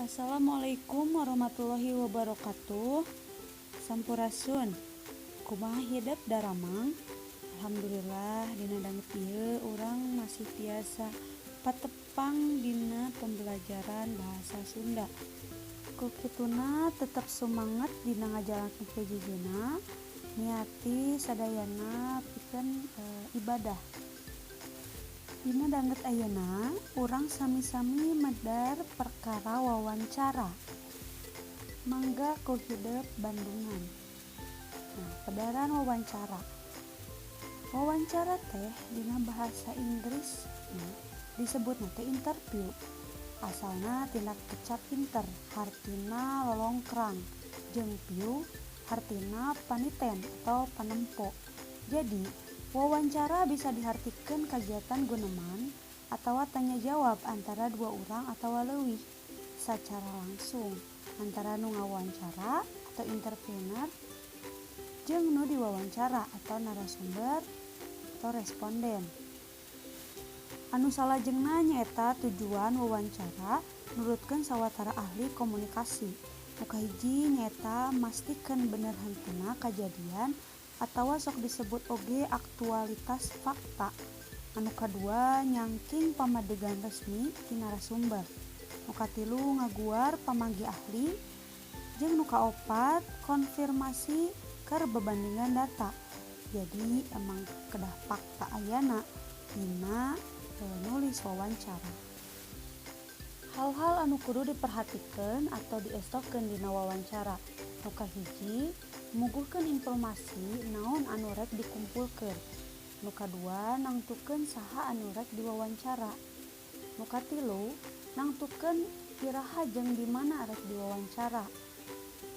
Assalamualaikum warahmatullahi wabarakatuh. Sampurasun. Kumaha hidep daramang? Alhamdulillah, dina danget ieu urang masih tiasa patepang dina pembelajaran bahasa Sunda. Ku kituna tetep sumanget dina ngajalankeun PJJ-na, niati sadayana pikeun ibadah. Dina danget ayeuna urang sami-sami medar perkara wawancara. Mangga ku hidep bandungan. Nah, pedaran wawancara. Wawancara teh dina bahasa Inggris disebutna teh interview. Asalna tina kecap inter, hartina lolongkrang, jeung view, hartina paniten atau panempo. Jadi, wawancara bisa dihartikeun kagiatan guneman atawa tanya jawab antara dua urang atawa leuwih sacara langsung antara nu ngawawancara atau interviewer jeung nu diwawancara atau narasumber atau responden. Anu salajengna nyaeta tujuan wawancara nurutkeun sawatara ahli komunikasi. Nu kahiji nyaeta mastikeun bener henteuna kajadian atawa sok disebut oge aktualitas fakta. Anu kadua, nyangking pamadegan resmi ti narasumber. Nu katilu, ngaguar pamanggih ahli, jeung nu kaopat, konfirmasi keur bebandingan data. Jadi emang kedah fakta ayana dina nulis wawancara. Hal-hal anu kudu diperhatikeun atau diestokeun dina wawancara. Nu kahiji, muguhkeun informasi naon anu rek dikumpulkeun. Nu kadua, nangtukeun saha anu rek diwawancara. Nu katilu, nangtukeun iraha jeung di mana rek diwawancara.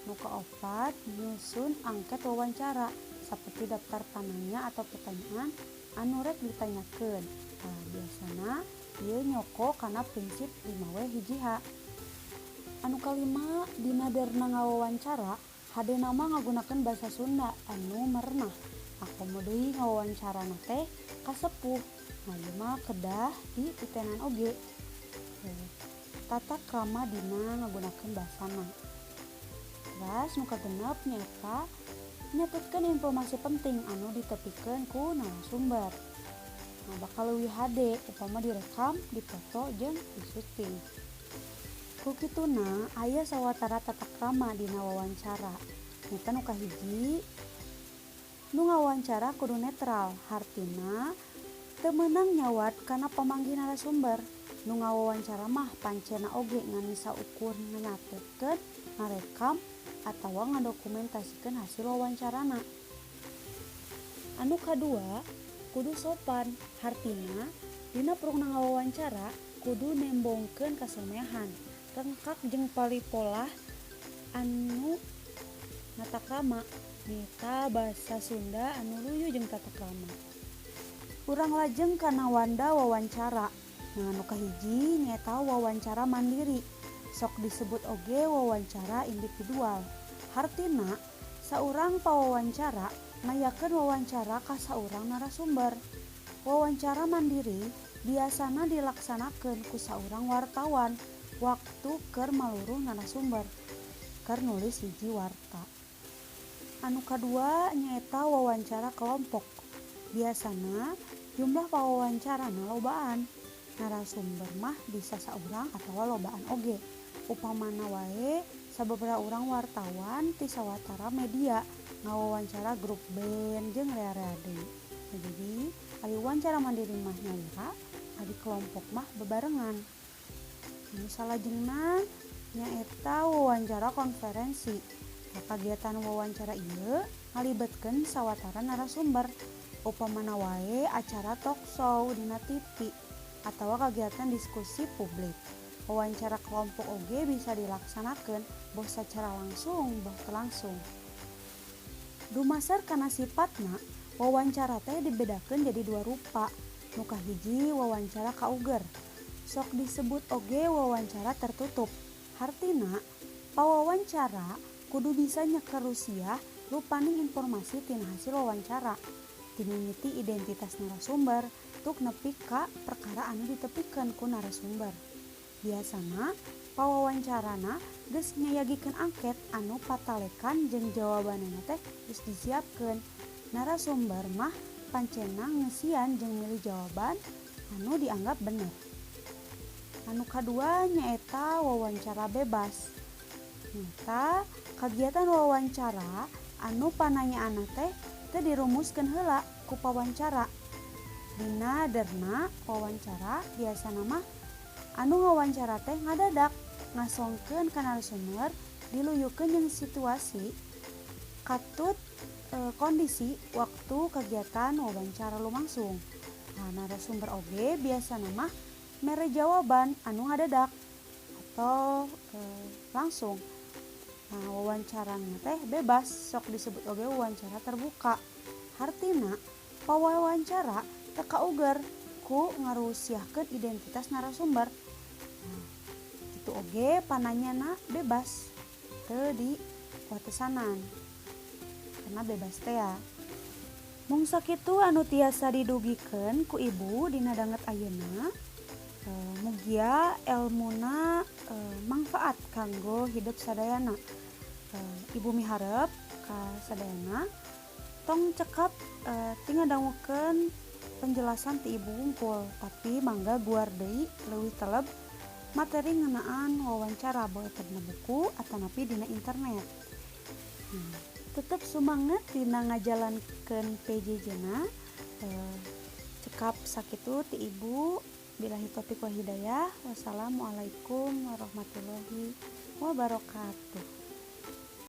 Nu kaopat, nyusun angket wawancara seperti daftar pananya atau pertanyaan anu rek ditanyakeun. Nah, biasana ieu nyoko kana prinsip 5W 1H. Anu kalima, dina derna ngawawancara hadena mah ngagunakeun basa Sunda anu merenah. Komo deui ngawawancarana teh ka sepuh. Nah, ieu mah kedah dititenan oge tata krama dina ngagunakeun basana. Teras nu kagenep nyaeta nyatetkeun informasi penting anu ditepikeun ku narasumber. Nah, bakal leuwih hade upama direkam, dipoto, jeung disuting. Ku kituna aya sawatara tata krama dina wawancara. Nyaeta nu kahiji, nu ngawawancara kudu netral, hartina teu meunang nyawat kana pamanggih narasumber. Nu ngawawancara mah pancena oge ngan saukur nyatetkeun, ngarekam, atawa ngadokumentasikeun hasil wawancarana. Anu kadua, kudu sopan, hartina dina prungna ngawawancara kudu nembongkeun kasomehan, rengkak jeung paripolah anu natakrama, nyaeta basa Sunda anu luyu jeung tata krama. Urang lajeng kana wanda wawancara. Nah, nu kahiji nyaeta wawancara mandiri, sok disebut oge wawancara individual. Hartina saurang pawawancara ngayakeun wawancara ka saurang narasumber. Wawancara mandiri biasana dilaksanakeun ku saurang wartawan waktu keur maluruh narasumber keur nulis hiji warta. Anu kadua nyaeta wawancara kelompok. Biasana jumlah pawawancarana lobaan. Narasumber mah bisa saurang atawa lobaan oge. Upamana wae sababaraha urang wartawan ti sawatara media ngawawancara grup band jeung rea-rea deui. Nah, jadi ari wawancara mandiri mah nyalira, ari kelompok mah bebarengan. Nu salajengna nyaeta wawancara konferensi. Nah, kagiatan wawancara ieu ngalibetkeun sawatara narasumber. Upamana wae acara talk show dina TV atawa kagiatan diskusi publik. Wawancara kelompok oge bisa dilaksanakeun boh sacara langsung boh teu langsung. Dumasar kana sipatna, wawancara teh dibedakeun jadi dua rupa. Nu kahiji, wawancara kauger. Sok disebut oge wawancara tertutup. Hartina pawawancara kudu bisa nyeker rusiah rupaning informasi tina hasil wawancara. Ti mimiti identitas narasumber tuk nepi ka perkara anu ditepikeun ku narasumber. Biasana Pawawancarana geus nyayagikeun angket anu patalekan jeung jawabanana teh geus disiapkeun. Narasumber mah pancena ngeusian jeung milih jawaban anu dianggap bener. Anu kadua nyaeta wawancara bebas. Nyaeta kagiatan wawancara anu pananyaanna teh teu dirumuskeun heula ku pawawancara. Dina derna wawancara biasana mah anu ngawancara teh ngadadak ngasongkeun ka narasumber diluyukeun jeung situasi katut kondisi waktu kegiatan wawancara lumangsung. Nah, narasumber oge biasana mah mere jawaban anu ngadadak atau langsung. Nah, wawancarana teh bebas, sok disebut oge wawancara terbuka. Hartina pawawancara teu kauger ku ngarusiahkeun identitas narasumber. Nah, kitu oge pananyana bebas, teu diwatesanan. Karena bebas teh ya. Mung sakitu anu tiasa didugikeun ku ibu dina danget ayeuna. Mugia elmuna mangfaat kanggo hidup sadayana. Ibu miharep ka sadayana tong cekap ti ngadangukeun penjelasan ti ibu wungkul, tapi mangga guar deui leuwih teleb materi ngeunaan wawancara boe eta dina buku atanapi dina internet. Nah, tetep sumanget dina ngajalankeun PJJ-na. Cekap sakitu ti ibu. Billahi taufik wal hidayah. Wassalamualaikum warahmatullahi wabarakatuh.